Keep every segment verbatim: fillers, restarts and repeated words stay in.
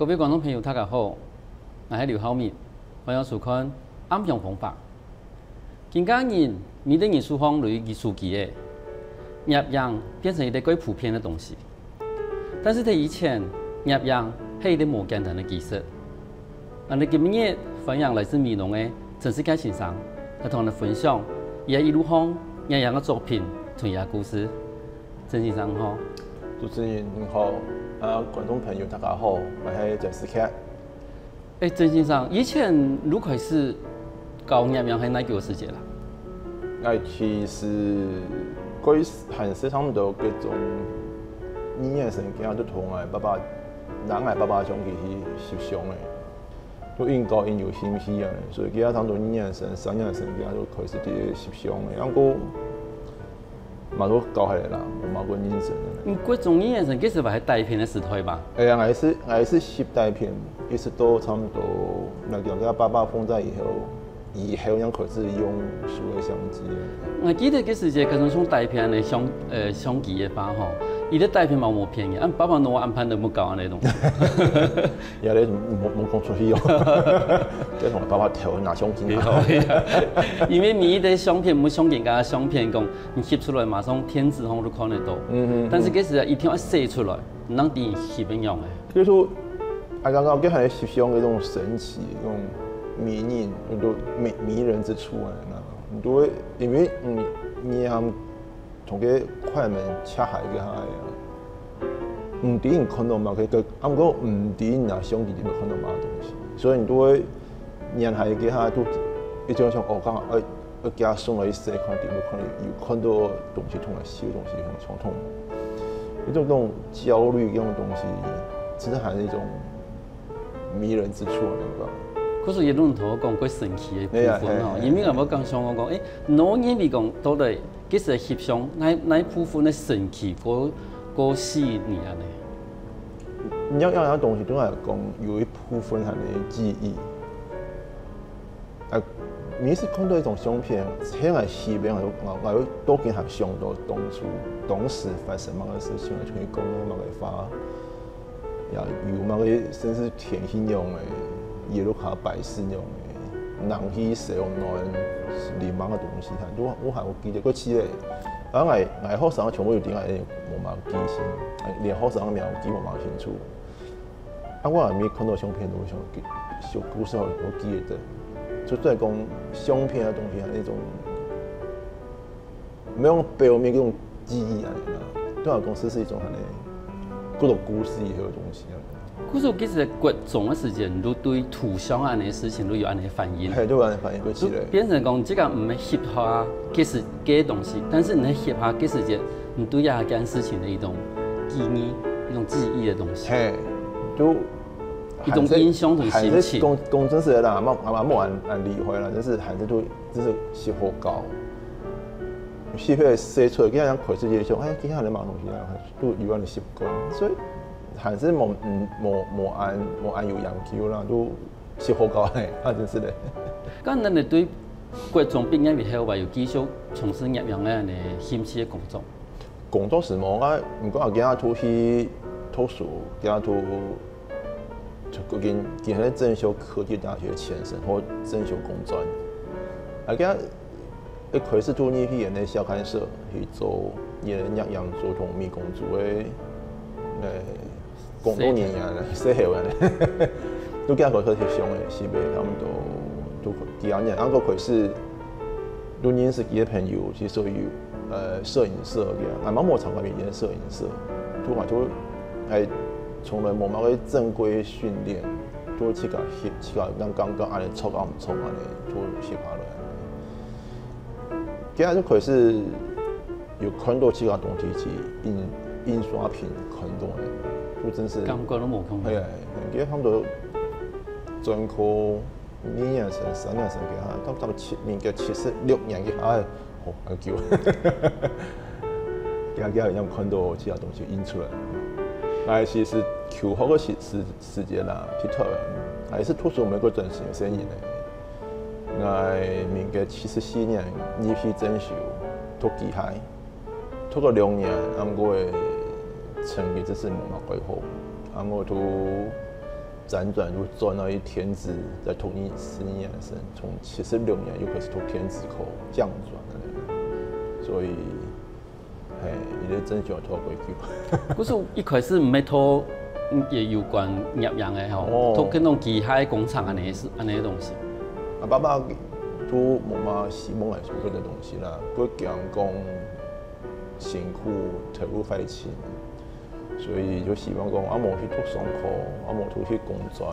各位觀眾朋友，大家好，𠊎係劉浩明，歡迎收看《暗香風華》。今个人，每個人手項都有一支手機仔，攝影變成一個蓋普遍个東西。但是在以前，攝影係一個無簡單个技術。𠊎兜今日歡迎來自美濃个曾仕傑先生，來同𠊎兜分享佢个一路項攝影个作品同佢个故事。 曾先生好。主持人你好，啊，觀眾朋友大家好，𠊎係曾仕傑。欸，曾先生，以前你開始搞攝影係哪久个時節啦？𠊎其實開始還係差毋多該種二年生，該下就同𠊎爸爸，拿𠊎爸爸相機去翕相个。 都應該因有興趣啊，所以佢啊差毋多二年生、三年生，佢啊就開始在該翕相个，毋過嘛都搞下來啦，無麼个認真个。你國中二年生，該時還係底片个時代吧？哎呀，𠊎係𠊎係翕底片，一直到差毋多，該个爸爸放忒以後，以後正開始用手个相機个。𠊎記得該時節，可能像底片个相呃相機个話吼，佢个底片嘛無便宜，啊爸爸拿恁便宜都無搞恁樣个東西。 也咧，莫莫講出去哦。這同爸爸偷拿相機啊。因為每一個相片，無相機个相片講，你翕出來馬上電子項都看得到。嗯嗯。但是該時啊，一定愛寫出來，毋通知佢翕个樣个。所以說，啊，剛剛跟還翕相个這種神奇，這種迷人，很多迷迷人之處啊，你都會因為嗯，你還 從該快門切下去該下啊，毋知你看到麼个，啊毋過毋知你拿相機裡面看到麼个東西，所以你都會眼下該下都一種想，哦，剛好愛愛加送了一些看，裡面可能有看到東西，同埋寫東西很相同，一種那種焦慮，那種東西，其實還是一種迷人之處啊，對吧？可是也有人同我講過神奇个部分吼，哎呀，嘿嘿因為𠊎有講想講，誒，你認為講到底 其實翕相哪哪部分个神奇，過過吸引你恁樣？你要要那東西對我來講，有一部分還係記憶。啊，每一次看到一種相片，現在西邊我我我都經常想到當初當時發生麼个事情，就會講麼个話。 也有麼个甚至天氣樣个，一路下擺式樣个，人去燒暖，淋麼个東西，都我還有記得過去个。啊，𠊎𠊎學生全部有點仔無麼个記性，連學生名記無麼个清楚。啊，𠊎還沒看到相片，都想記，小故事我記得。就在講相片个東西，那種 沒有表面那種記憶啊，對我來講，這是一種很，各種故事也有東西啊。故事其實國中个時間，你都對圖像恁樣个事情都有恁樣个反應。嘿，對，有恁樣反應，對，之類。變成講，這個毋係翕下，其實个東西，但是你翕下，其實你對這件事情个一種記憶，一種記憶个東西。嘿，就一種印象同心情。還是講講真實个啦，莫莫莫恁恁理會啦，就是還是都就是翕好搞。 翕个寫出來，佢人開始就想，哎，佢人買東西啊，都有恁个習慣，所以還是無嗯無無恁無恁有研究啦，都翕好搞咧，啊，真是的。該恁樣對國中畢業以後，還有繼續從事攝影个恁樣興趣个工作？工作是無啊，毋過啊，今仔都去讀書，今仔都就今今仔正修科技大學前身或正修工專，啊，今 一開始就入去佢个校刊社去做佢个攝影，做同美工做个，呃，工作人員，細後个，都見過佢翕相个，是袂差毋多都幾下年，啊，過開始都認識佢个朋友，去屬於呃攝影社个，還蠻無參加別人攝影社，都嘛就還從來無麼个正規訓練，都自家翕，自家恁感覺恁樣著啊毋著恁樣，都翕下來。 今仔就開始有看到其他東西去印印刷品看到个，就真是感覺都無共樣。哎，今仔差不多專科二年生、三年生个哈，到到七民國七十六年个哈，哦，很久。今仔今仔有看到其他東西印出來。哎，其實求學个時時時間啦，去讀，還是讀書美國轉型个生意呢。 𠊎民國七十四年入去正修，讀機械，讀个兩年，啊毋過个成績真是無麼个好，啊毋過都輾轉又轉到去電子，再讀二、四年生，從七十六年又開始讀電子科，降轉个。所以，嘿，一直真想讀過久。故所一開始毋係讀也有關業樣个吼，哦讀該種機械工廠安尼个事，安尼个東西。啊，爸爸都無嘛希望來做這个東西啦，佢驚講辛苦，頭路壞盡，所以就希望講啊，無去讀商科，啊，無讀去工專，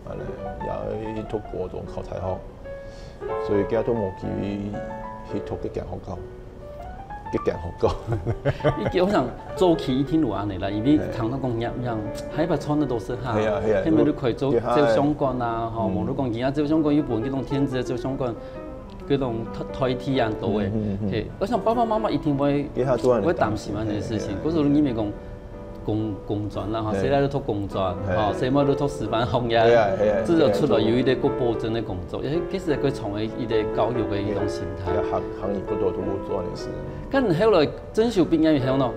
安尼也去讀高中考大學，所以佢都無機會去讀這間學校，這間學校。一个我想早期一定有安尼啦，因為聽到講業樣，害怕穿的都是哈，係啊係啊後面就可以做對啊做相關啊，吼，嗯無你講今仔做相關，又本這種電子的做相關，這種代代替啊多誒嗯嗯，嗯嘿，我想爸爸媽媽一定會佢下做安尼會擔心啊這件事情，嘿可是你沒講工工專啦，吼，嘿細倈都讀工專，嘿吼，細妹都讀師範行業，係啊係啊至少出來有一個過保證的工作，誒，其實佢從一個教育的一種心態。行行業不多都做安尼事。但後來正修畢業以後呢，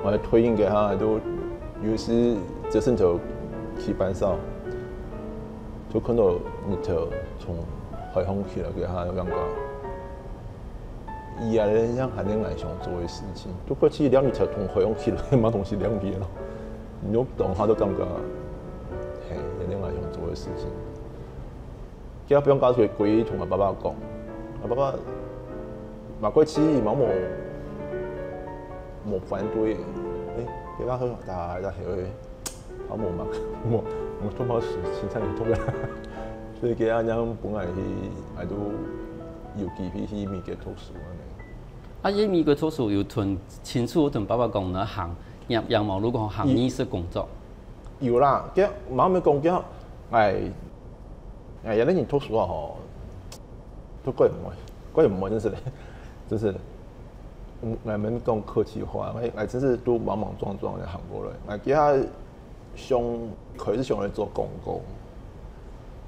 我退伍个下都有時只身就去班上，就看到日頭從海空起來个下，感覺，伊啊，像還係𠊎想做个事情，就過去兩日頭從海空起來，嘛東西兩日咯，你就當下就感覺，嘿，還係𠊎想做个事情。 佢不用教佢，佢同我爸爸講，我爸爸嘛過去嘛無無反對，誒，佢爸爸大大係會，啊無嘛無無做麼事，凊彩去讀啦。所以佢恁樣本來去，啊都有機會去美國讀書安尼。啊，在美國讀書有同清楚同爸爸講呢，行業樣無？如果行藝術工作，有啦，佢媽咪講佢，哎，哎，原來你讀書啊吼，都怪毋會，怪毋會，真是的，真是的。嗯，我們講客氣話，哎，哎，真是都莽莽撞撞的行過來。哎，佢想，開始想來做廣告，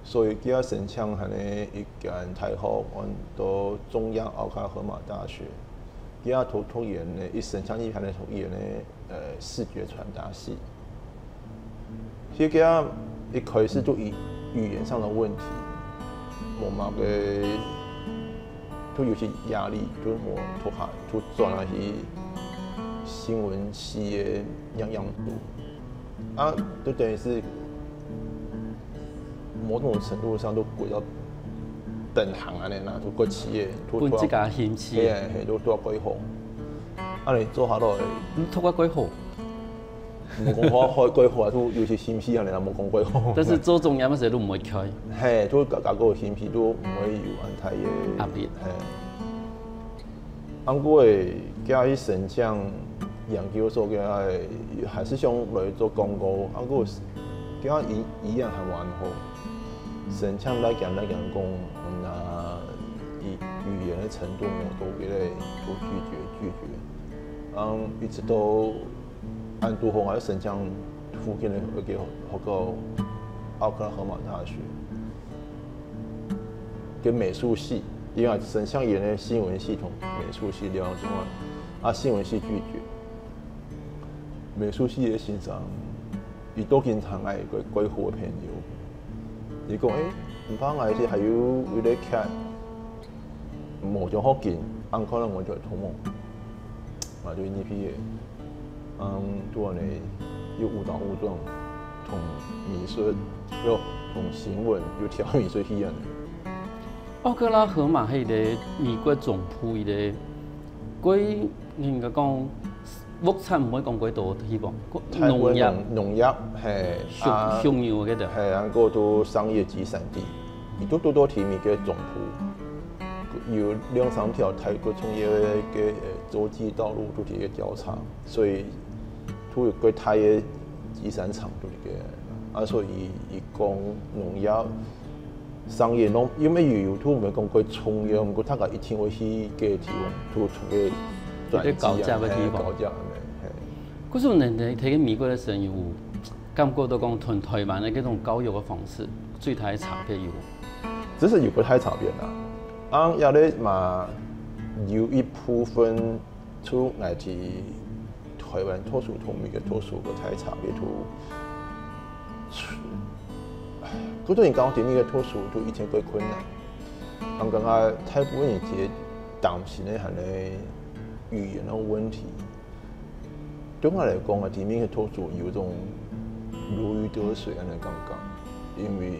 所以佢申請恁呢一間大學，安到中央奧克拉荷馬大學。佢讀讀研呢，一申請去恁呢讀研呢，呃，視覺傳達系。 其實佢一開始就語語言上的問題，無麼个，就有些壓力，就無讀下，就轉下去新聞系个樣樣讀。啊，就等於是某種程度上都歸到等行安尼啦，就過去个，就分自家興趣，係係，就做過好。啊，你做下落去，你讀个幾好，無講好好過好啊，就有些興趣安尼啦，無講過好。但是做中央个時候都毋會開。嘿，就搞搞个興趣都毋會有恁大个壓力。嘿。啊，毋過誒，佢去申請研究所，佢還係想來做廣告，啊，毋過佢語語言還蠻好，申請來講來講講，嗯啊，語語言个程度無到，佢咧就拒絕拒絕，嗯，一直到 安都紅還有申請附近个一个學校，奧克拉荷馬大學个美術系，因為申請佢个新聞系同美術系兩種啊，啊新聞系拒絕，美術系个先生，佢都經常愛過過好个朋友，佢講，誒，毋怕，𠊎這還有有个cat，無像好緊，恁可能𠊎就會同望。 嘛就入去个，嗯，拄安尼又誤打誤撞，同美術又同新聞又跳美術去安尼。奧克拉荷馬係一个美國中部一个，佢應該講物產毋會講幾多地方，大部分農業農農業，嘿，啊畜畜牛个个。嘿，還過都商業集散地，佢都都都提名个中部，有兩三條大个重要个个呃洲际道路都提个交叉，所以都有个大个集散場都个，啊，所以佢講農業、商業農，因為有有都毋係講過重要，毋過大家一定會去个地方，都出个一个交接个地方嘿交接，嘿。可是你你睇个美國个時候，有感覺到講同台灣个這種教育个方式最大个差別有無？只是有不太差別啦。啊，也咧嘛有一部分出來自台灣讀書同美國讀書个大差別，就好多人講在美國讀書都一定會困難，人講啊，大部分人其實擔心个還係語言个問題。對我來講啊，在美國讀書有種如魚得水恁樣感覺，因為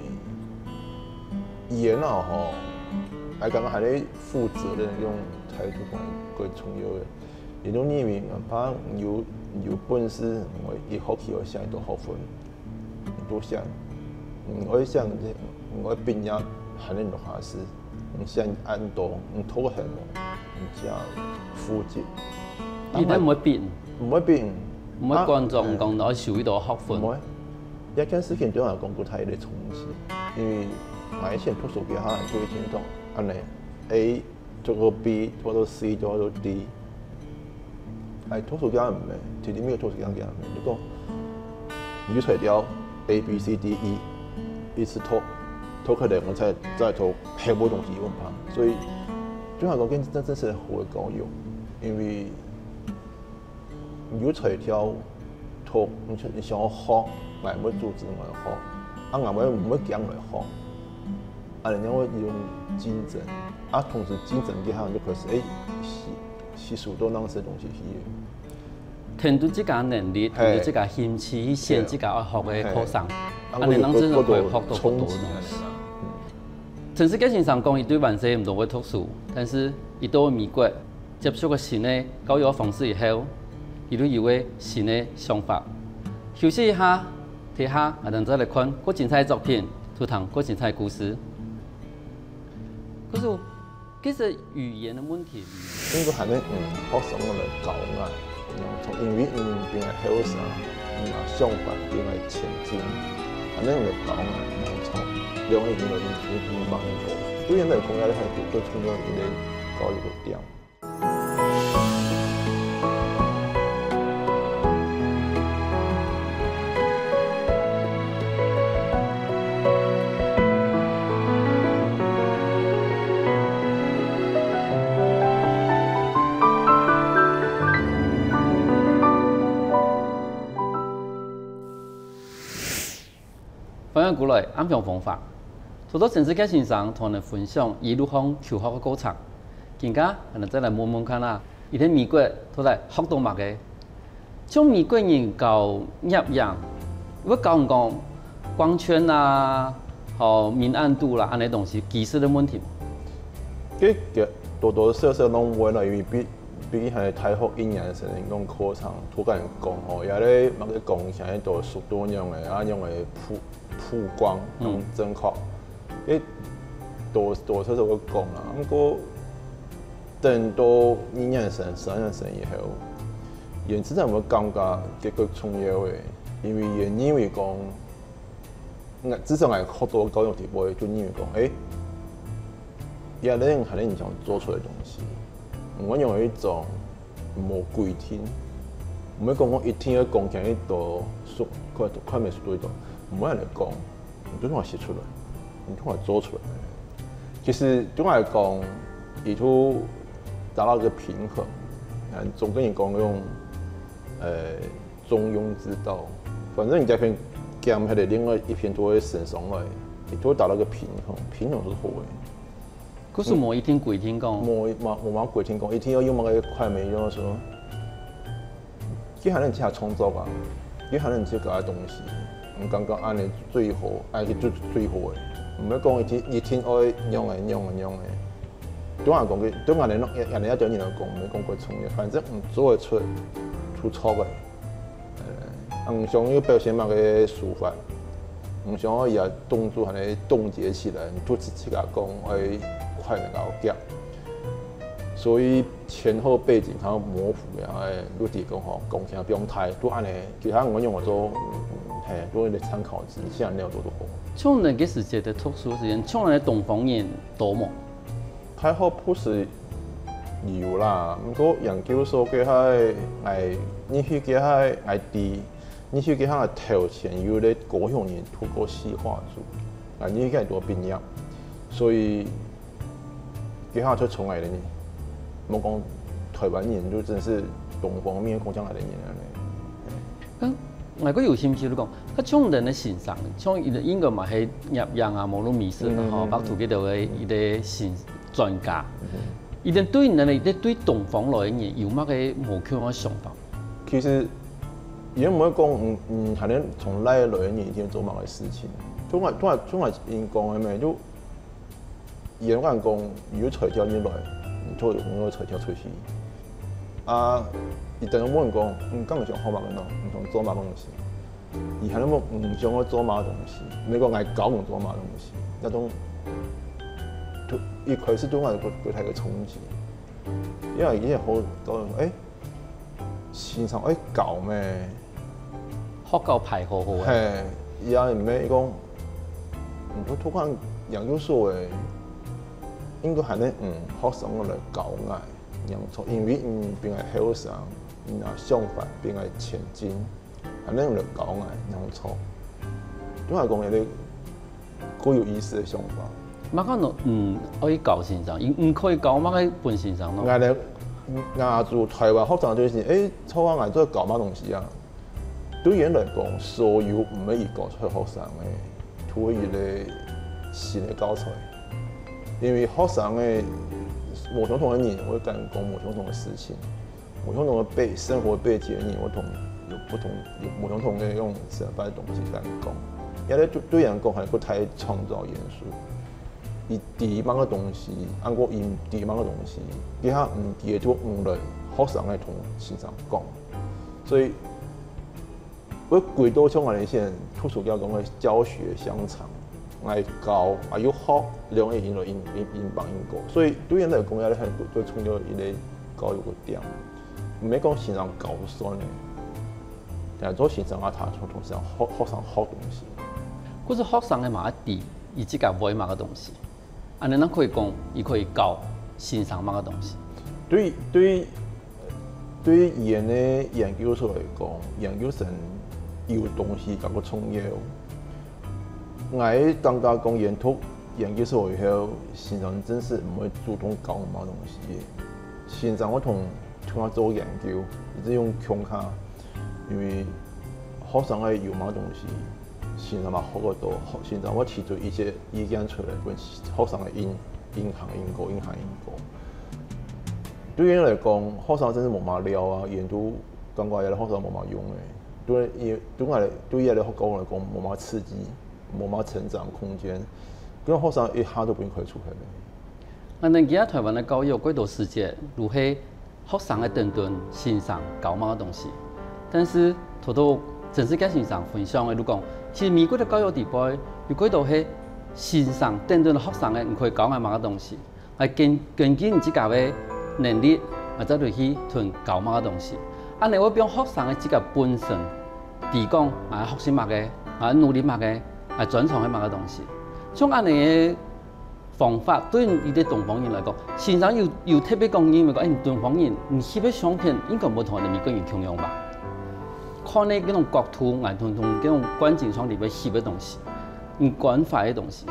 語言啊吼，愛講還係負責任个態度還係最重要个。你都認為，哪怕有有本事，我一學期我寫到學分， 都寫，嗯，我想，我畢業還能落下去，嗯，寫恁多，嗯，讀个很無，嗯，這負責。你都毋會變，毋會變，毋會觀眾講到受一到學分。毋會。這件事情對我來講不太一個衝擊，因為我以前讀書个下，就一定講，恁樣，A讀到B，讀到C，讀到D。哎，讀書个毋係，其實沒有讀書个毋係。你講，你就除掉A B C D E，一直讀，讀起來我才再讀全部東西用它。所以，對我來講，這真正是好个教育，因為 有才調讀，你想你想要學，𠊎會阻止𠊎學，啊𠊎會毋會驚𠊎學，啊人家會有競爭，啊同時競爭个下就開始誒吸吸收到那些東西去。聽到自家能力，聽到自家興趣去選自家愛學个課程，啊你能真正可以學到好多東西。陳世傑先生講，佢對還細毋多會讀書，但是佢到美國 接觸个新个教育方式以後，佢就有个新个想法。休息一下，等下𠊎等再來看更精彩个作品，就聽更精彩个故事。可是，其實語言个問題，應該還能嗯，學生來教𠊎，從因為嗯，變个後生，嗯，想法變个前進，還能來教𠊎，從兩個人來一一慢一步，對現在講也係最重要一個教育个點。 歡迎過來，暗香風華。頭到陳世傑先生同𠊎等分享一路項求學个過程，今下𠊎等再來問問看啊，佢在美國到底學到麼个？像美國人教攝影，會教你講光圈啊，好明暗度啦，恁呢東西，技術个問題無？其實多多少少攏會啦，因為畢 畢竟還係大學一年生，講課程，突然講吼，也咧麼个講起來都速度樣个，啊樣个曝曝光，嗯，正確，誒，多多少少會講啦。毋過等到二年生、三年生以後，也自然會感覺這個重要个，因為也認為講，至少𠊎學到高中地步，就認為講，誒，也能還能想做出來个東西，毋會用一種 無規定，毋會講講一定要講起來一多速快快門速度一多，毋會恁樣講，你都通寫出來，你都通做出來。其實對𠊎來講，佢都達到一個平衡，嗯，總跟你講用，呃，中庸之道，反正你這片減下來，另外一片都會升上來，你都達到一個平衡，平衡是好个。 故所無一定規定講，無無無規定講一定要用麼个快門，用說，佢還能自家創作啊，佢還能自家个東西，你感覺恁呢最好，恁呢就最好个，毋會講一定一定愛用个用个用个。對𠊎講个，對𠊎來講，也也也對你來講，毋會講過重要，反正你做得出，出錯个。 嗯，想要表現麼个手法，嗯，想要佢个動作還能凍結起來，你就自家講愛快門較遽。所以前後背景較模糊个，哎，就提供吼，講起來不用太，就恁呢，其他我用我都，嗯，嘿，都有點參考之下，恁呢都都好。像你个時節个讀書時間，像你東方人多無？ 大學不時有啦，毋過研究所該下，𠊎入去該下，𠊎知，入去該下頭前有咧高雄人讀過西畫組，𠊎入去該多畢業，所以該下就從來咧，莫講台灣人，就真係東方面孔將來个人恁呢。嗯， 𠊎个有興趣，你講，佢像恁个先生，像佢應該嘛係攝影啊，無論美術啊，吼，嗯畫圖个个一个先專家，嗯佢等對恁个對東方來个人有麼个無共个想法？其實也毋會講，嗯嗯，還能從哪來个人一定做麼个事情。就𠊎就𠊎就𠊎應講个咩，就 佢等講，有才調入來，你就有才調出去。啊，佢等問講，你敢想學麼个呢？你想做麼个東西？佢還問你想愛做麼个東西？你講𠊎教你做麼个東西？該種，就一開始對𠊎有个大个衝擊，因為佢好多人，誒，先生愛教咩？ 學校排好好个。嘿，佢也毋係講，毋過讀看研究所个，應該還能嗯學生來教𠊎，樣做，因為嗯比𠊎後生，嗯啊想法比𠊎前進，還能來教𠊎樣做。對𠊎講，一个過有意思个想法。麼个呢？嗯，愛教先生，你你可以教麼个分先生呢？𠊎咧，亞洲台灣學生就是，誒，做啊，𠊎做教麼東西啊？對佢來講，所有毋係佢教出學生个，都係一个新个教材。因為學生个無相同个人會敢講無相同个事情，無相同个背生活背景个人會同有不同有無相同个用想法个東西敢講。也咧對對佢講，還有个大創造元素。 佢知麼个東西，啊毋過佢毋知麼个東西，佢下毋知个就毋來學生个同先生講。所以，會歸到像𠊎等以前圖書館講个教學相長，𠊎教啊又學，兩个人來應應應幫應過。所以對佢來講，也係很最重要个一个教育个點。毋係講先生教就算了，但做先生啊，他從同先生學學生學東西。故所學生个嘛愛知，佢自家會麼个東西。 恁呢正可以講，佢可以教先生麼个東西。對對對語言个研究所來講，研究生有東西較過重要。𠊎感覺講研讀研究所以後，先生真係毋會主動教麼个東西个。先生會同同佢做研究，一直用共下，因為學生个有麼个東西， 先生嘛學个多，先生會提出一些意見出來，分學生个應應行應過，應行應過。對佢來講，學生真係無麼料啊，佢等感覺這學生無麼用个。對佢對𠊎對佢个學校來講，無麼刺激，無麼成長空間。跟學生一下都分佢開出去了。恁呢，今日台灣个教育幾多時節，就係 學生个等等先生教麼个東西。但是頭頭曾仕傑先生分享个，就講，其實美國个教育底背有幾多係先生等等學生个，你可以教𠊎麼个東西，來根根據你自家个能力，來再落去同教麼个東西。恁呢會變學生个自家本身，提供啊學習麼个，啊努力麼个，啊專長个麼个東西。像恁呢个 方法，對於一个東方人來講，先生有有特別講認為講，哎，你東方人，你翕个相片應該無同你美國人共樣吧？看你該種角度，𠊎同同該種觀景窗裡背翕个東西，你觀法个東西。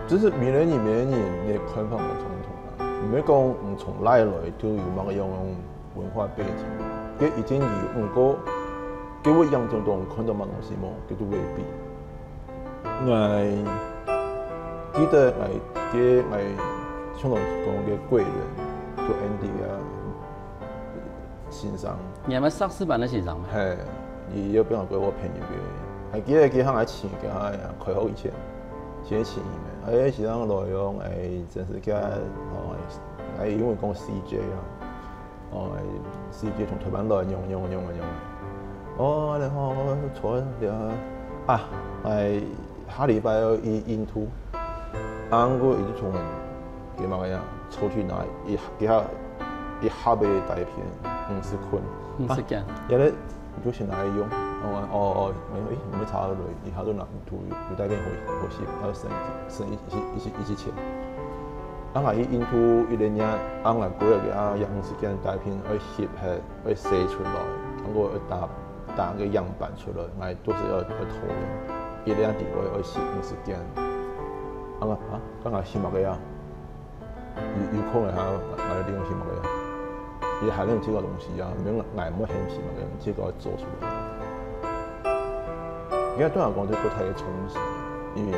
只是每个人每个人个看法無相同啊。毋係講你從哪來就有麼个樣文化背景，佢一定有，毋過佢會影響到你看到麼个東西無，佢都未必。 𠊎記得𠊎个𠊎像頭講个貴人，就Andy啊先生，你還係碩士班个先生咩？嘿，佢有變做我朋友个，還記得佢喊𠊎請佢下開學以前，先請佢咩？哎，先生來用，哎，曾仕傑，哦，哎，英文講C J啊。 哦，時間從台灣來，用用用用。哦，然後坐了啊，哎，下禮拜要去印度，啊，我已經從給麼个呀，抽屜拿一一下一下被帶偏，五十塊，五十件。原來你就先拿來用，哦哦哦，哎，沒差了，一下就拿，就有帶偏回回去，還有省一省一一一一一千。 啊，𠊎去印度一個月，啊，𠊎過來个啊，也五十件大片愛翕係愛洗出來，通過愛打打个樣板出來，𠊎都係愛愛討論，一個月底愛愛翕五十件。啊，𠊎啊，該𠊎翕麼个啊？有有空个哈，𠊎來利用翕麼个啊？也還能這個東西啊，免𠊎毋會翕麼个，這個愛做出來。這對𠊎講係較大个衝擊，因為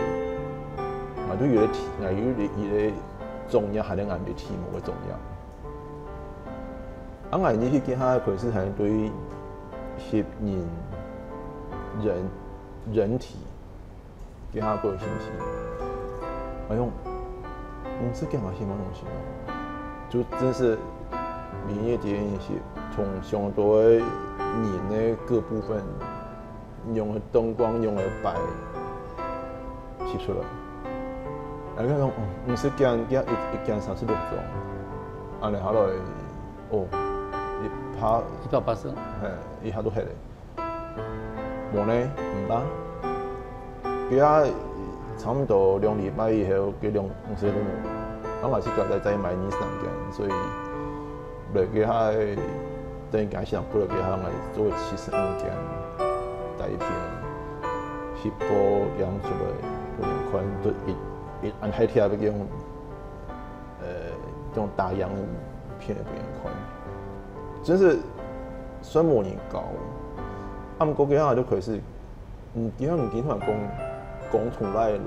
𠊎都有个題，𠊎有个一个專業，還係𠊎个題目个專業。啊，𠊎入去該下開始還對吸引人人體 佢下過有信息。哎喲，毋識講啊，什麼東西哦？就真係明月第一印象，從上到个人个各部分，用个燈光，用个擺，吸出來。哎，佢講，嗯，毋識講，佢一一間三十六種，啊，然後來，哦，一百，一百八十，嘿，一下都黑了。 無呢，毋啦。佢啊，差毋多兩禮拜以後，佢兩公司都無。啊，𠊎自家再再買二三間，所以來佢下，等於講想過來佢下，𠊎做七十五間，帶一片，直播放出來，分人看，都一一安排條个用，呃，用打樣片分人看，真係算無人教。啊，毋過佢下就開始 嗯，佢下毋經常講，講出來來，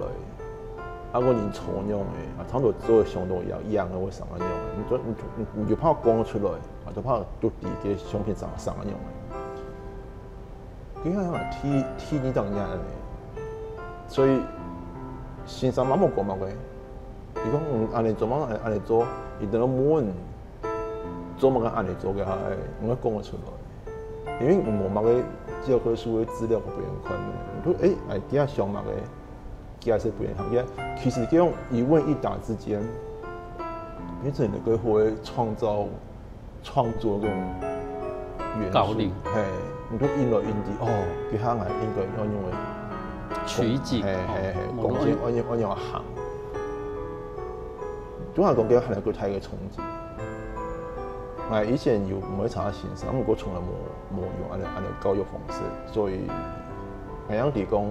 啊，个人錯樣个，啊，差毋多做相當一樣个，會生个樣个。你就你就你你就怕講出來，啊，就怕到底个相片生生个樣个。佢下第第二檔也恁呢，所以先生嘛無講麼个，佢講嗯，恁呢做嘛，恁呢做，佢等到問。 做麼个恁呢做个下，哎，毋會講得出來。因為無麼个教科書个資料分人看呢。你說，哎，idea想麼个，解釋分人聽。其實這種一問一答之間，變成你个會創造創作這種元素。交流。嘿，你就引來引去，哦，這下𠊎應該要用个取景，嘿嘿嘿，哦，講起要用要用行。 對𠊎講，這還係一個大个衝擊。𠊎以前有毋會參加先生，毋過從來無無用恁呢恁呢教育方式，所以𠊎樣子講，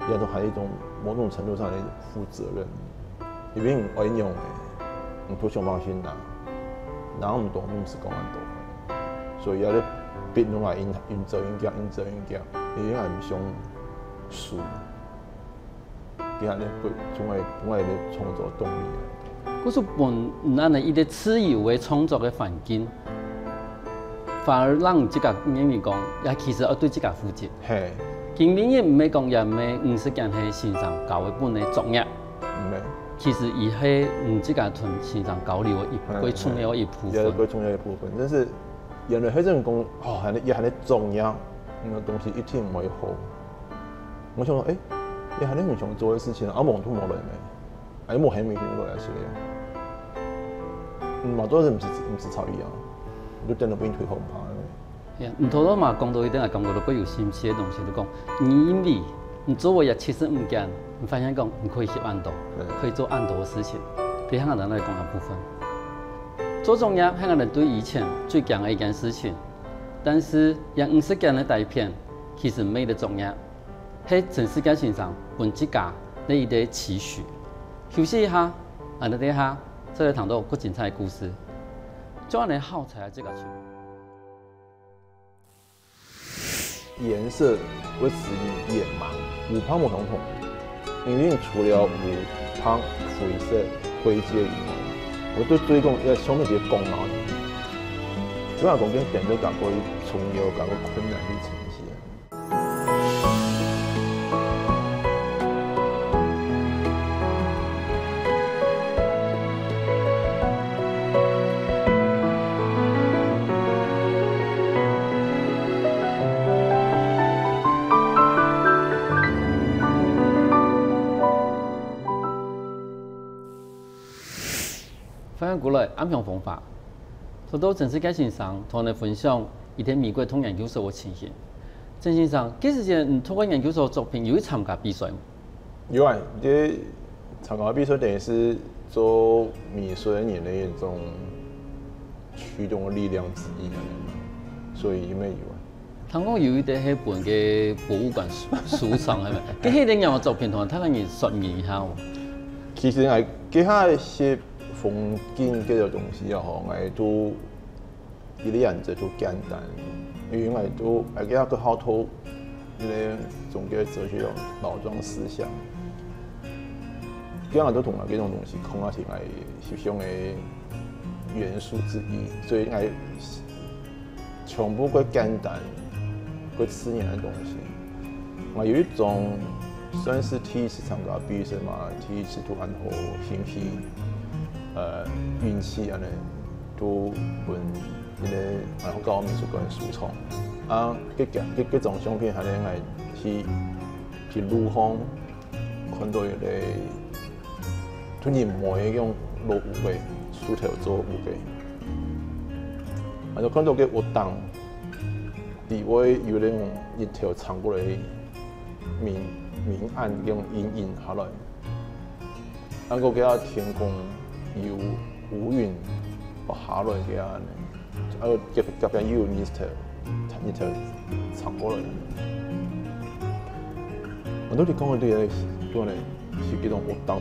也都還有一種某種程度上的負責任，因為你愛用的，你都想辦法去拿，拿毋到，你毋係講恁多，所以也就逼弄來應應責應教，應責應教，因為𠊎毋想輸。 佢還能分，從而分𠊎个創作動力啊。故所分你恁呢一個自由个創作个環境，反而讓你自家認為講，也其實要對自家負責。嘿。今晡日毋係講也毋係，毋係講係先生交个本个作業。毋係。其實佢係你自家同先生交流个一，嘿，最重要个一部分。嘿，也係最重要个一部分。但是原來還有人講，哦，還有，也還有作業，那個東西一定毋會好。 𠊎想講，欸，這還有你想做个事情啊，啊，無就無來咩，啊，又無喊你落來之類个。嗯，嘛，做事毋係毋係超一樣，你就等到分人推後怕了。呀，你頭頭嘛講到一點，感覺到較有心思个東西，就講，你因為你做過這七十五間，你發現講你可以翕恁多，對。可以做恁多个事情，對香港人來講个部分。做作業，香港人對以前最驚个一件事情，但是這五十間个底片，其實每個作業 係陳世界先生分自家个一個期許。休息一下，𠊎等等一下再來談到更精彩个故事。就恁呢好彩啊，這個出。顏色會使人眼盲，烏白無相同，因為除了烏白、灰色、灰階以外，𠊎對追講這相片个功能，主要講跟點就感覺重要、感覺困難去呈現。 歡迎過來，暗香風華。頭到陳世界先生同𠊎等分享佢在美國讀研究所个情形。陳先生，該時節你讀个研究所作品有去參加比賽無？有啊，這參加比賽等於係做美術个人个一種驅動个力量之一，所以因為有啊。 聽講有一個係分該博物館收收藏，係無？該係仰般个作品，同大家人說明一下哦。其實𠊎該下係風景這個東西啊，吼，𠊎都一個原則就簡單，因為𠊎都𠊎該下个好偷，个中國哲學有老莊思想。佢𠊎都同𠊎這種東西，可能係𠊎翕相个元素之一，所以𠊎全部較簡單、較自然个東西。𠊎有一種算係第一次參加比賽嘛，第一次都恁好興起，呃，運氣恁呢，都分一个然後教美術館收藏。啊，這張這這張相片還係𠊎去去路項看到一个突然無一種老屋个，樹頭做屋个，啊就看到个屋頂，底背有那種日頭照過來，明明暗那種陰影下來。啊，過佢个天空有烏雲落下來个恁呢，啊，隔隔壁又有日頭，日頭照過來。我到底講个對个，對个，係這種屋頂同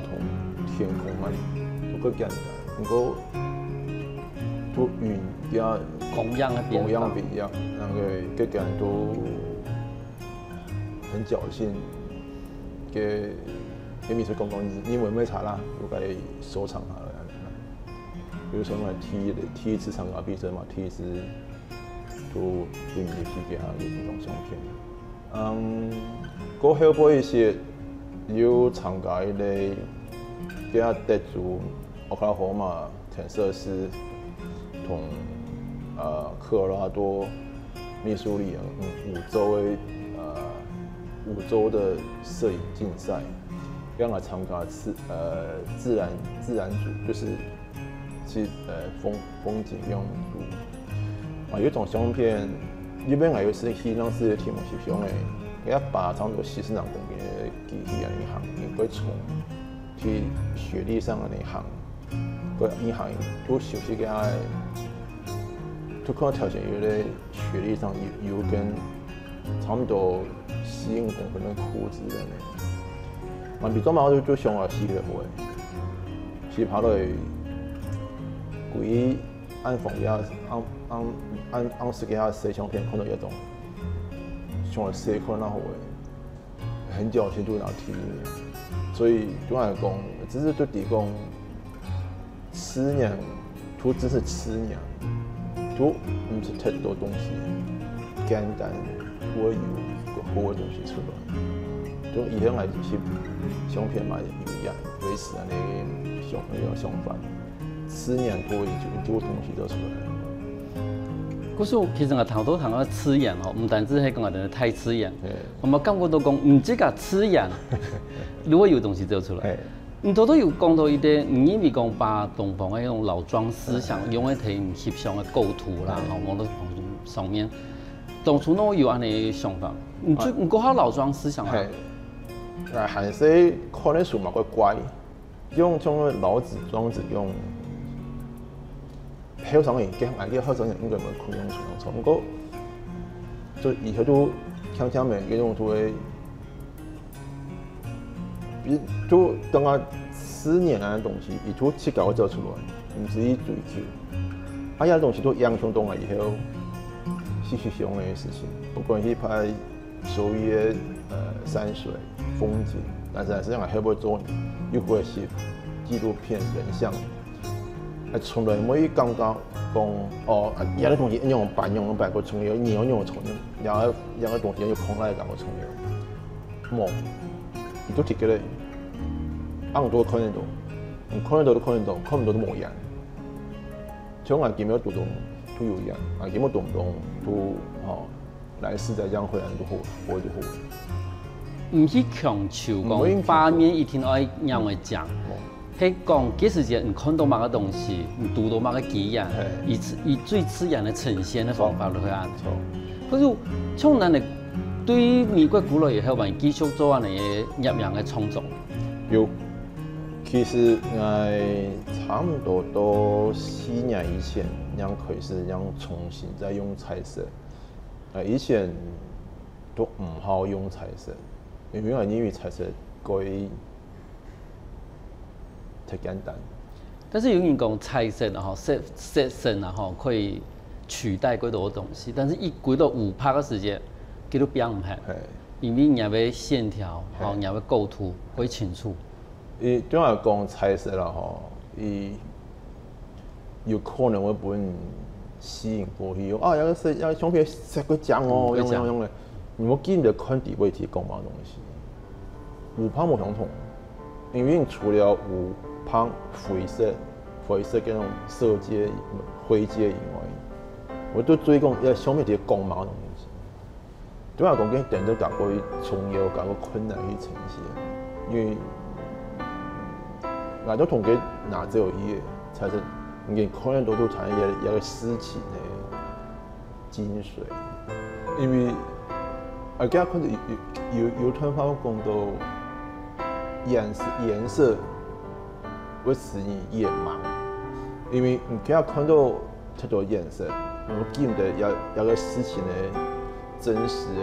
天空嘛，都較簡單，毋過都雲也光影个變化光影。變樣，那個个感都很僥倖，个个美術館講，你們沒查啦，我該收藏下來恁呢啦。比如說嘛，第一第一次參加比賽嘛，第一次都都入去給他有這種相片。嗯，過後背一些有參加一類，給他得主Oklahoma Kansas同呃科羅拉多、密苏里嗯五州的呃五州的攝影競賽，讓我參加自呃自然自然組，就是去呃風風景用組。啊，有一種相片，因為我有時去當時个題目是相个，佢爸差不多四十零公斤个機器啊，你行，你會從去雪地上个你行，个你行都熟悉个，都看到頭前有个雪地上有有根差不多四五公分个褲子个呢。嘛，比做嘛就就想啊，洗个好诶，洗爬落去，鬼暗房呀，暗暗暗暗时个下洗相片，看到一种像个洗看那好诶，很久前都拿提，所以对我来讲，只是对提供。 吃人，都只是吃人，都毋使太多東西，簡單，都會有个好个東西出來。就以後𠊎就去相片嘛，有一樣類似恁呢想那種想法，吃人都會有很多東西都出來。故所其實𠊎頭頭談到自然吼，毋單止係講𠊎等大自然，嘿我們感覺到講，毋止个自然，如果有東西走出來。嘿你頭頭有講到一點，你認為講把東方个那種老莊思想，用在提翕相个構圖啦，吼，網絡上面，當初哪有恁呢想法？你最你講下老莊思想啊？嘿，那還是看个書嘛，怪怪，用像老子、莊子用，後生人，跟俺个後生人應該無可能用出來，不過就以後就強強每个用途个。 就當啊自然个東西，佢就自家會走出來，毋使去追求。啊，這東西都影響到𠊎以後去翕相个事情，不管去拍所謂个呃山水風景，但是還是講後尾做又會翕紀錄片、人像。 啊，從來無去感覺講，哦，啊，這个東西仰般仰般个重要，你要仰重要，這个這个東西要放來感覺重要。無，你都直接咧，恁多看得到，你看得到都看得到，看毋到都無影。像𠊎今日讀懂都有影，啊，今日讀毋懂都吼，來世再這樣回來都好，活都好。毋去強求講畫面一定愛仰會靚，係講該時節你看到麼个東西，你讀到麼个經驗，以以最自然个呈現个方法落去啊。可是像恁呢，對於美國歸來以後嘛，繼續做恁呢个攝影个創作。有，其實𠊎差毋多到四年以前，正開始正重新再用彩色。呃，以前都毋好用彩色，因為𠊎認為彩色過於太簡單。但是有人講彩色啊，吼，色色色啊，吼，可以取代過多東西，但是一歸到烏白个時節，佢都變毋開。嘿，因為你个線條，吼，你个構圖會清楚。佢對我來講，彩色啦吼，佢有可能會分人吸引過去，啊，這個色，這個相片色過靚哦，嗯，過靚。樣樣樣个。你無見得看底背提講麼東西，烏白無相同，因為除了烏白、灰色、灰色該種色階、灰階以外，我都注意講，這相片提講麼東西。 對我來講，佢等於較過重要、較過困難去呈現，因為𠊎都同佢拿走去个，才係你看得到都產生一個一個事情个精髓。因為啊，今日看到有有有有段話講到顏色顏色會使你眼盲，因為你今日看到太多顏色，你見得有有個事情个 真實个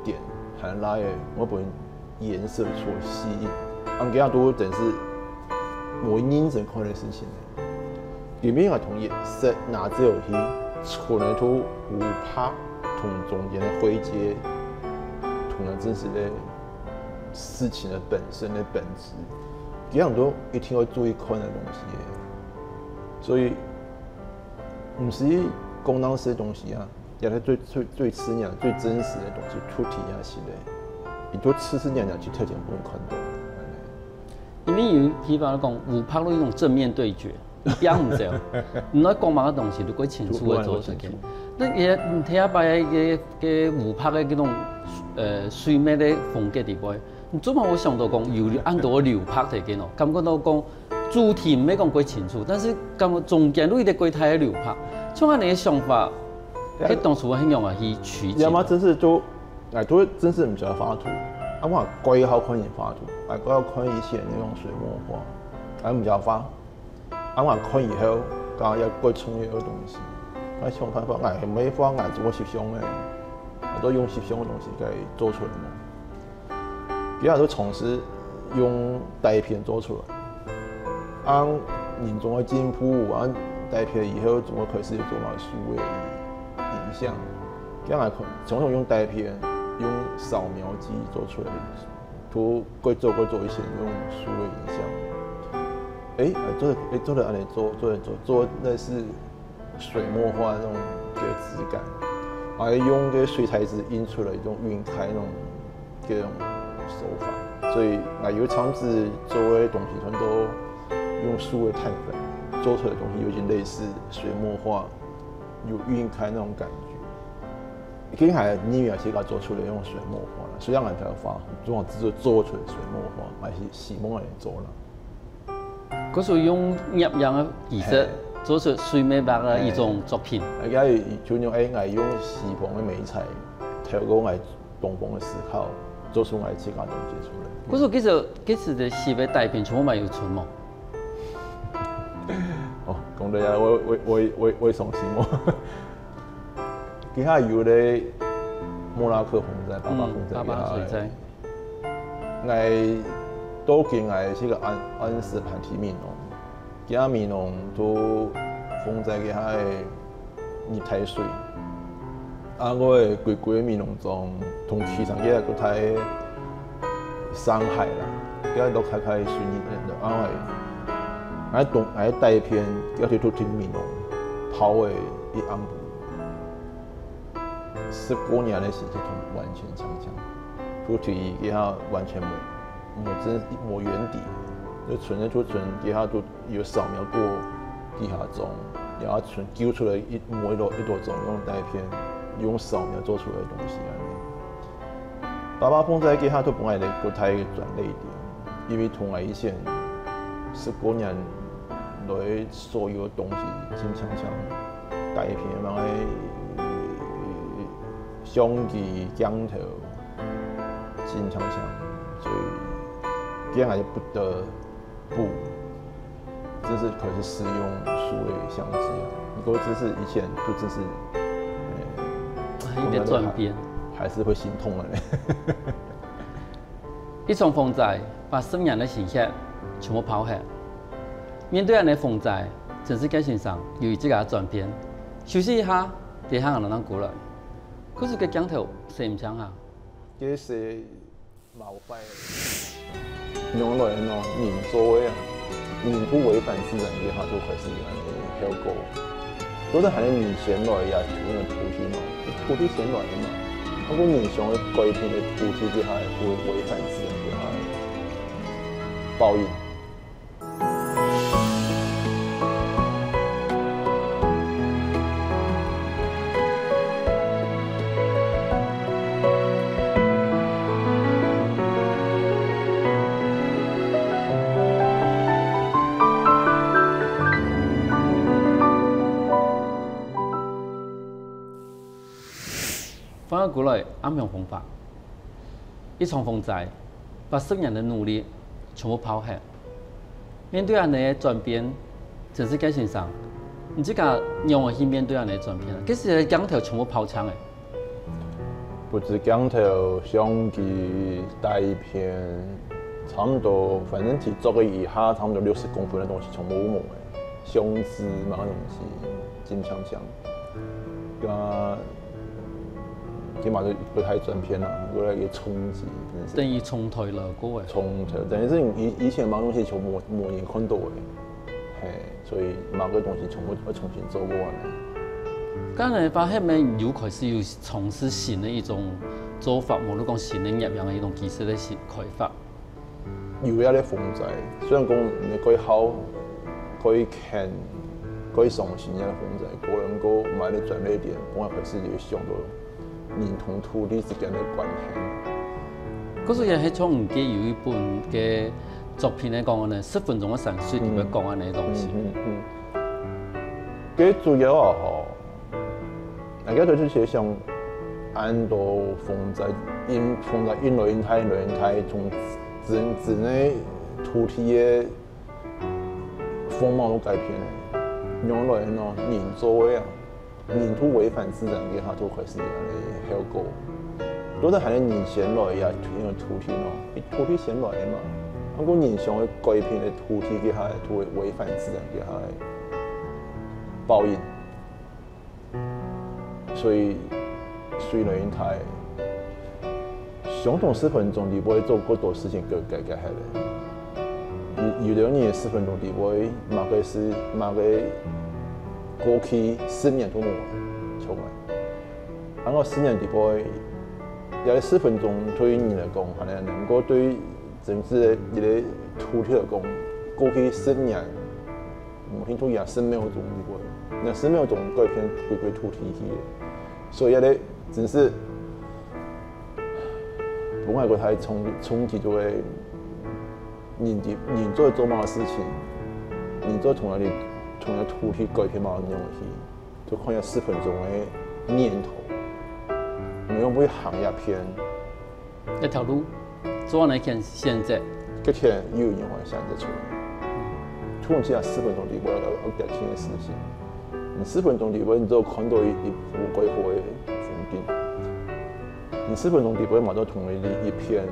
點還來个，會分顏色所吸引。恁樣都等於無認真看个事情呢。因為𠊎同顏色拿走去，純个都烏白同中間个灰階，同樣真實个事情个本身个本質，這樣都一定會注意看个東西个。所以，毋係講當時个東西啊。 也係最最最自然、最真實个東西，出體也係咧，你就自自然然就特點分看到。因為有譬方講，烏白係一種正面對決，你變毋走，你愛講麼个東西，你過清楚个做出去。那也你睇下擺个个烏白个這種呃水墨个風格裡背，你做麼會想到講有恁多留白在該喏？感覺到講主題毋係講過清楚，但是感覺中間有一個過大个留白，像恁樣个想法。 係當初係仰般去取景？也嘛，真係就，哎，都真係毋曉得畫圖。啊，𠊎蓋好看人畫圖，哎，蓋好看以前那種水墨畫，哎，毋曉畫。啊，𠊎看以後，剛剛要蓋重要个東西，哎，想辦法，哎，沒畫，哎，怎麼翕相呢？哎，都用翕相个東西來做出來嘛。 佢也都嘗試用底片做出來。啊，人總會進步，啊，底片以後總會開始有做嘛數位影像。佢也從從用底片、用掃描機做出來，都過做過做以前用數位影像。誒，做得誒做得恁樣做，做得做做類似 水墨畫那種个質感，還有用个水彩紙印出來一種暈開那種个種手法。所以啊，有場子做个東西，全都用數位碳粉做出來个東西，有點類似水墨畫，有暈開那種感覺。跟海泥也是給它做出來用水墨畫了，雖然俺才畫，做做做出來水墨畫，還是希望來做了。 故所用攝影个技術做出水墨畫个一種作品。哎，就用哎，愛用西方个美材，透過愛東方个思考，做出愛自家東西出來。故所其實其實个西方个底片全部嘛有存無？哦，講到啊，我我我我我傷心哦。佢下有咧莫拉克風災、巴巴風災，巴巴水災。 𠊎到今𠊎係个安安斯盘提美濃，佢个美濃都風災佢个入大水，啊，𠊎个歸歸美濃莊同其上佢个國泰上海啦，佢个都開開水入啊，𠊎，𠊎東𠊎底片，佢就都聽美濃，跑个一暗晡。 十過年个時間同完全相像，不提佢下完全無無真無原地，就純个就純佢下都有掃描過地下裝，然後純揪出來一模一朵一朵裝用底片，用掃描做出來个東西恁樣。巴巴風災佢下都本來个國泰个轉捩點，因為同𠊎以前十過年來所有个東西真相像。 底片嘛，个相機鏡頭真相像，所以這樣還不得不，真是開始使用數位相機啊。不過這是以前都真是，一個轉變，還是會心痛的呢。一場風災，把十年个心血全部拋忒。 面對恁樣个風災，曾仕傑先生有一個轉變，休息一下，等下𠊎等過來。故所个鏡頭先毋請下。該係無壞个。仰來喏，人做个啊，人都違反自然个話，就開始有恁呢後果。都係還係人先來呀，土个土地喏，土地先來个嘛。如果人想要改變个土地个話，會違反自然个話，報應。 翻過來，暗香風化。一場風災，八十年个努力全部泡忒。面對恁呢个轉變，陳世傑先生，你自家仰般去面對恁呢个轉變啊？該時个鏡頭全部泡淨个。不止鏡頭、相機、底片，差不多，反正佢做个一下，差不多六十公分个東西全部無个，相紙嘛東西，真強強。 啊，起碼就不太轉片啦，過來个衝擊，真的是等於從頭來過欸。從頭，等於是你以，以前買東西就無，無人看到欸，嘿，所以買个東西全部要重新做過來。剛才發現呢，有開始有從事新的一種做法，無論講新的業樣的一種技術的新開發。 有這个風災，雖然講你蓋好、蓋譴、蓋傷心這个風災，過了過買个轉捩點，我開始有想到人同土地之間个關係。可是也係像你个有一本个作品來講呢，十分鐘个山水裡面講恁呢个東西。嗯嗯嗯。該主要啊吼， 大家都係想恁多風災因，風災因來因大，因來因大，從整，整个土地个風貌都改變了。仰來喏，人做个啊，人都違反自然个話，就開始有恁呢後果。都係還係人先來呀，因為土地喏，土地先來个嘛。如果人想要改變个土地个話，就會違反自然个話，報應。 所以水來因大，相同十分鐘裡背做過多事情个改改下來。有，有的人十分鐘裡背，麼个事，麼个過去十年都無出來。然後十年裡背，這个十分鐘對人來講，可能能夠對整個一个土地來講，過去十年 無興趣也十秒鐘就過，該十秒鐘改變歸歸土地去个。所以咧，真是，分𠊎个太衝，衝擊就係人，人做做麼个事情，人做從哪裡，從哪土地改變麼个東西，就看下十分鐘个念頭，你用不會行一片。 一條路，做恁呢選，選擇。个天又有人會選擇出來。突然之間十分鐘裡背要，要改變个事情。你十分鐘裡背，你只有看到一，一幅規劃个風景。你十分鐘裡背，嘛都同你一片，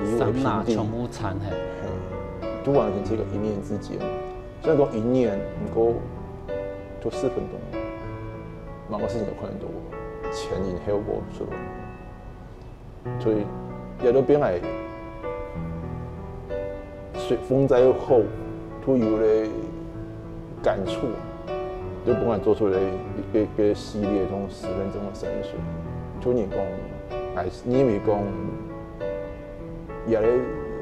以為平地。山哪全部慘嘿。嘿，就完全係一个一念之間。雖然講一念，毋過就十分鐘，麼个事情都看得到，前因後果出來。 所以也都變來，水，風災後，都有了感觸，就分𠊎做出來一个，一个系列，從十分鐘个山水。就人講，還係認為講，這个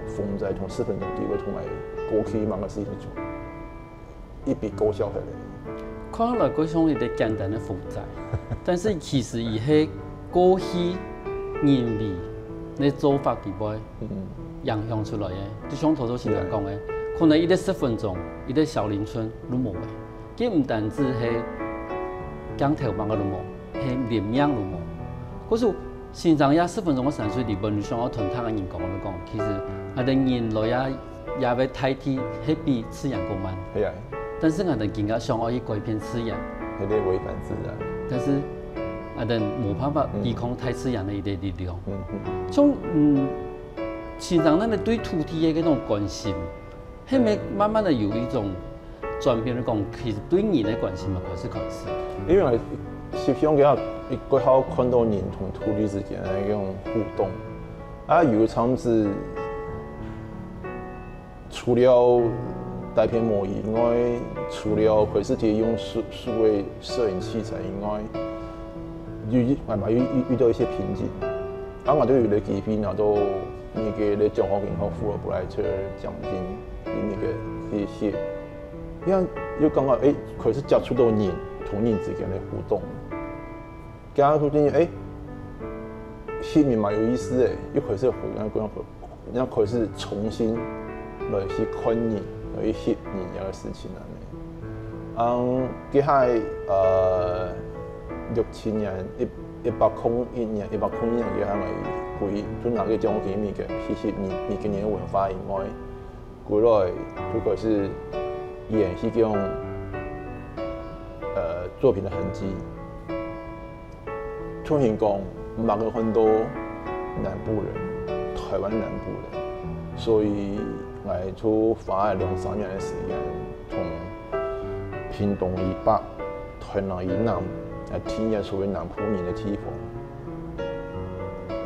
風災從十分鐘裡背同𠊎過去麼个事情做。 一筆勾銷下來。看來過像一个簡單个負債，但是其實佢係過去認為个做法底背，嗯，影響出來个。就像頭頭先生講个，可能一个十分鐘，一个小林村都無个。佢毋單止係鏡頭麼个都無， 係連命都無。故所，先生這十分鐘个山水裡背，你想愛同大家人講，就講，其實𠊎兜人類啊，也會大體係比自然過慢。係啊。但是𠊎兜今下想愛去改變自然。係咧違反自然。但是𠊎兜無辦法抵抗大自然个一个力量。嗯嗯。像，嗯，先生，恁樣對土地个該種關心， 係無慢慢个有一種轉變，講其實對人个關心嘛開始開始。因為𠊎 翕相个話，一个好看到人同土地之間个那種互動。啊，有一場是除了大片模以外，除了開始提用数数位攝影器材以外，有一，還有遇遇到一些瓶頸。啊，我都有个機會拿到那个咧獎學金和Fulbright獎金，那个一些，這樣又剛好哎，開始接觸到人同人之間的互動。 加上最近，哎，翕人嘛有意思哎，又開始回，然後開始重新來去看人，來去翕人這个事情啊。嗯，這下呃六七年，一一百空一年，一百空一年，這下來回，就拿个獎金，每个去翕人，每个人的文化以外， 過來，如果是演戲這種呃作品的痕跡，突然講，蛮个很多南部人，台灣南部人，所以我就花了兩三年的時間，從屏東以北、台南以南，來體驗所謂南部人的地方。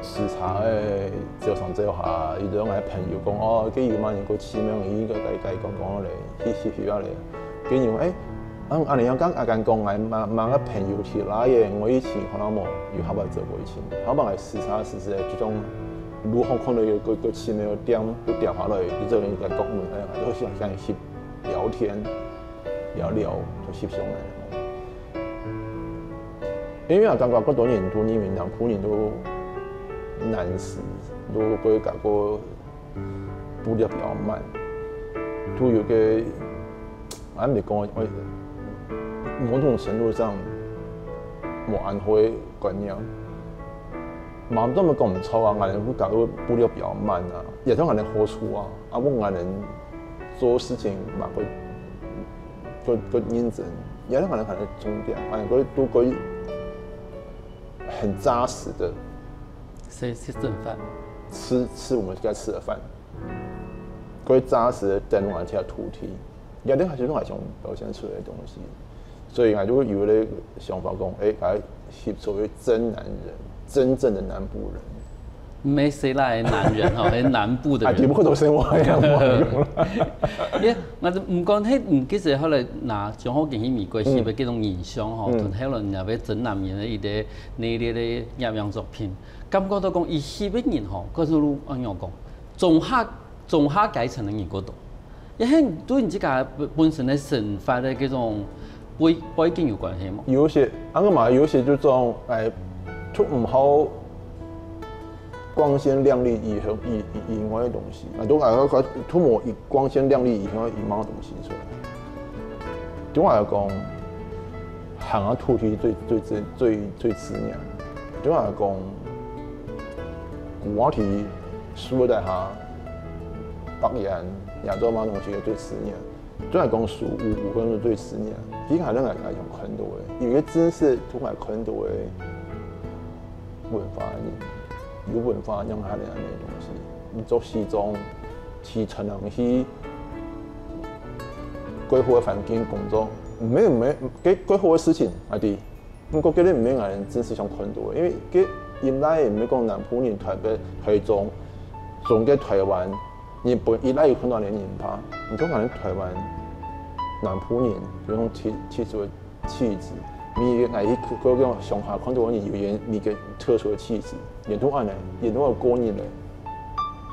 時常會走上走下，有兜𠊎朋友講：「哦，該有麼人過去，麼人應該該該講講咧，去去去啊咧。」跟你講：「哎，恁恁樣講，阿敢講，𠊎麼麼个朋友去哪耶？我以前可能無有好好走過以前，好好來時常時時這種路項看到有个个奇妙店，就掉下來，就做人家講問，哎，就想想去聊天，聊聊就翕相來。」 因為啊，感覺過多年都因為南部人都難死，都會感覺步調比較慢，都有个，俺沒講，某種程度上，無恁好个觀念。嘛，都沒講毋錯啊，俺人會感覺步調比較慢啊，也像俺人好處啊，啊，問俺人做事情嘛會 个个認真，也可能可能重點，哎，个都个很扎實的食食正飯，吃吃我们该吃的饭，个扎实的等我们这土地，也可能还是另外一种表现出来的东西，所以啊，就有个想法讲，哎，来所谓真男人，真正的南部人。 毋係細賴个男人吼，係南部个啊，只不人。过都生活一样嘛。因為我毋管係，嗯，其實後來拿張浩健去美國翕个這種影像吼，嗯同後來人家个真男人个一个系列个影像作品，感覺到講，佢翕个人吼，可是恁樣講，中下中下階層个人過多，也係對你自家本本身个生活个這種背背景有關係無？有一些，啊，个嘛有一些就种，哎，就毋好光鲜亮丽以后以以以外个东西，啊，都啊个都无以光鲜亮丽以后以外个东西出来。对我来讲，行啊土地最最最最最刺眼。对我来讲，古话题书个底下，白眼，亚洲嘛东西最刺眼。 虽然讲书有有可能对十年，其实还能来来用看到的，有些知识都来看到的文化的人，有文化让他的那些东西，你做西装，去传统去规划的环境工作，没有没有，给规划的事情啊，对。 毋过，这个毋免人真实想看到的，因为这应该也毋免讲南部人、台北、台中，整个台湾，日本一来有看到的人怕，你看可能台湾南部人有种气气质的气质，你来去各个乡下看到的人有人一个特殊的气质，也都安呢，也都有个人嘞，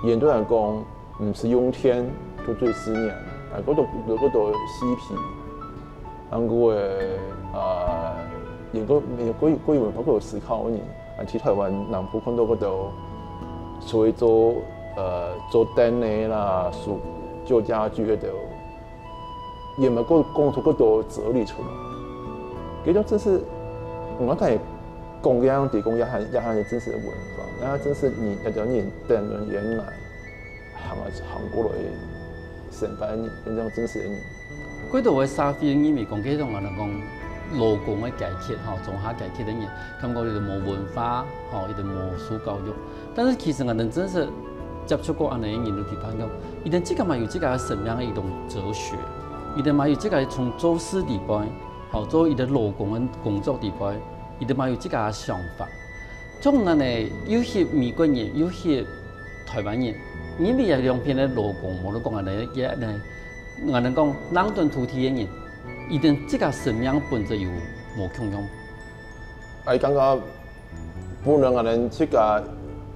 也都来讲，毋是用天就最思念，啊，各种各种嬉皮。 韩国个啊，也个也个个有包括思考呢，啊，去台湾南部看到个都所以做呃做灯的啦，做旧家具个都，也没个讲出个都哲理出来。这种真是，我感觉讲这样提供也很也很真实的文化，那真是你要讲你等人原来。 行啊行过来个生活个人，变成真实个人。过多个社会认为讲，这种啊，讲劳工个阶级吼，中下阶级个人，感觉伊就无文化，吼，伊就无受教育。但是其实啊，人真实接触过安尼个人，就发现讲，伊等自家嘛有自家个生命个一种哲学，伊等嘛有自家从做事底背，吼，做伊个劳工个工作底背，佢兜嘛有自家个想法。總然呢，又翕美國人，又翕台灣人，因為這兩片个勞工，無論講恁呢，也呢，𠊎等講，兩段土地个人，佢兜自家生命本質有無共樣。𠊎感覺本來𠊎等自家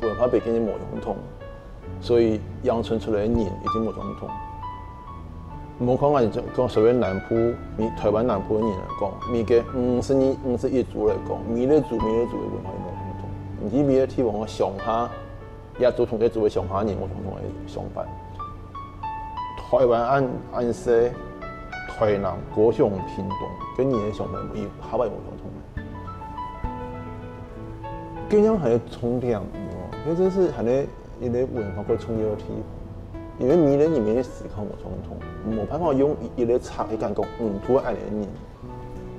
文化背景就無相同，所以養成出來个人一定無相同。 無看𠊎講所謂南部，你台灣南部个人來講，每个五十二、五十一族來講，每个族、每个族个文化有無相同。你去每个地方个鄉下，也族同个族个鄉下人無相同个想法。台灣恁、恁細，台南、高雄、屏東，个人个想法有下擺無相同个。 這樣還有重點哦，這真是還有一個文化个重要个地方，因為每個人个思考無相同，無辦法用一、一個尺去講，嗯，都係恁樣个人，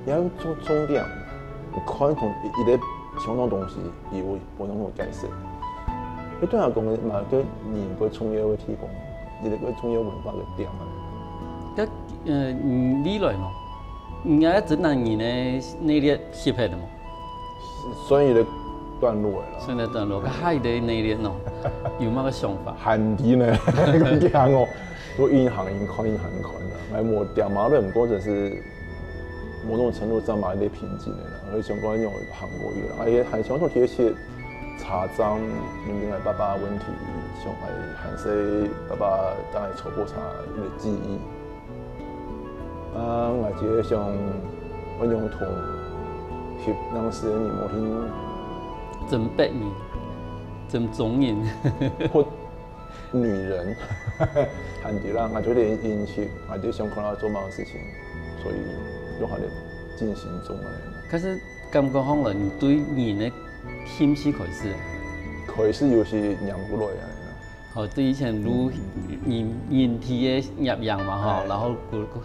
也要做重點，看同一、一個相同東西，有無相同个解釋。這對𠊎講个嘛，對人个重要个地方，一個重要文化个點啊。該，呃，嗯，未來呢？ 你愛真難人个系列翕忒了無？算一個段落了啦。算一個段落，該下一個系列喏，有麼个想法？還低呢，講哦，都一行一看，一行一看的，還無點嘛，毋過真是某種程度上嘛，一個瓶頸的啦。所以相關有行過一個，而且還相同這些查證，因為爸爸的問題，像還還是爸爸當然抽過查一個記憶。 啊，𠊎就係想，𠊎用同翕當時个人無定，真白人，真中人，或女人，還對啦，𠊎就有點陰氣，𠊎就想看佢做麼个事情，所以用佢个進行中啊。可是感覺上來，你對人个興趣開始？開始有時忍毋來啊。 吼，對以前如人、人體个攝影嘛，吼，然後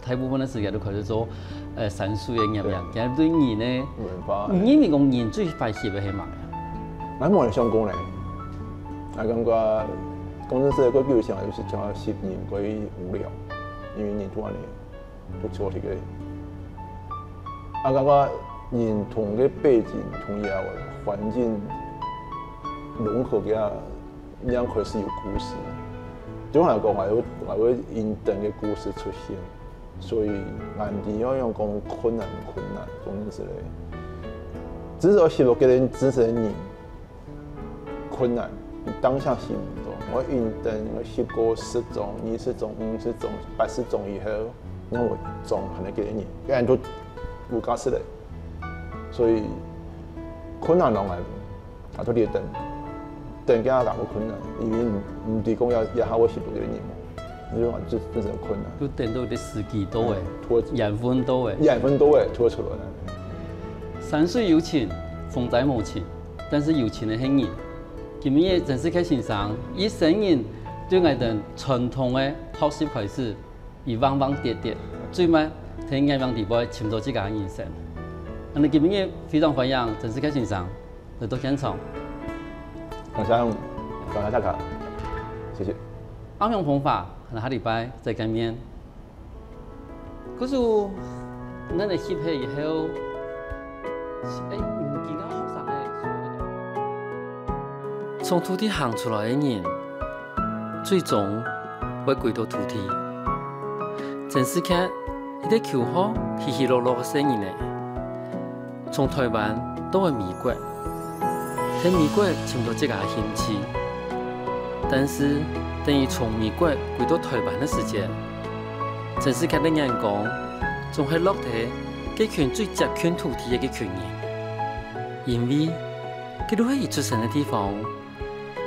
大部分个時間都開始做，呃，山水个攝影。其實對人呢，文化，你認為講人最歡喜个係麼个？𠊎無想過呢。𠊎感覺講真實个，過比如講，有時講翕人過無聊，因為人都恁樣，都坐起个。啊，感覺人同个背景、同个環境融合个， 正開始有故事。對𠊎來講，𠊎會、𠊎會因等个故事出現，所以𠊎知愛用講困難，困難，講真實个。至少翕到个人，真實个人，困難，你當下翕毋到。𠊎因等，𠊎翕過十張、二十張、五十張、八十張以後，然後𠊎一張還係个人，个人都有價值个。所以困難攏來。 啊，到底等，等个也較困難，因為毋、毋知講這、這下會翕到个人無，你就講這、這是很困難。就等到个時機到欸，嗯，拖、緣分到欸。緣分到欸，拖出來了。山水有情，風災無情，但是有情个係人。今日个曾仕強先生，一生人對𠊎等傳統个學習開始， 佢橫橫跌跌，最尾在泥泞底背尋到自家个人生。恁呢今日非常歡迎曾仕強先生來到現場。感謝，感謝大家，謝謝。阿明風華，下禮拜再見面。可是，恁呢翕忒以後，欸，毋見啊，學生欸。 從土地行出來个人，最終會歸到土地。曾仕強一個求學起起落落个細人仔，從台灣到了美國，在美國尋到自家个興趣。但是，等佢從美國歸到台灣个時節，曾仕強个眼光總係落在該群最接近土地个該群人，因為 該就係佢出生个地方，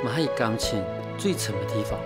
嘛係佢感情最深个地方。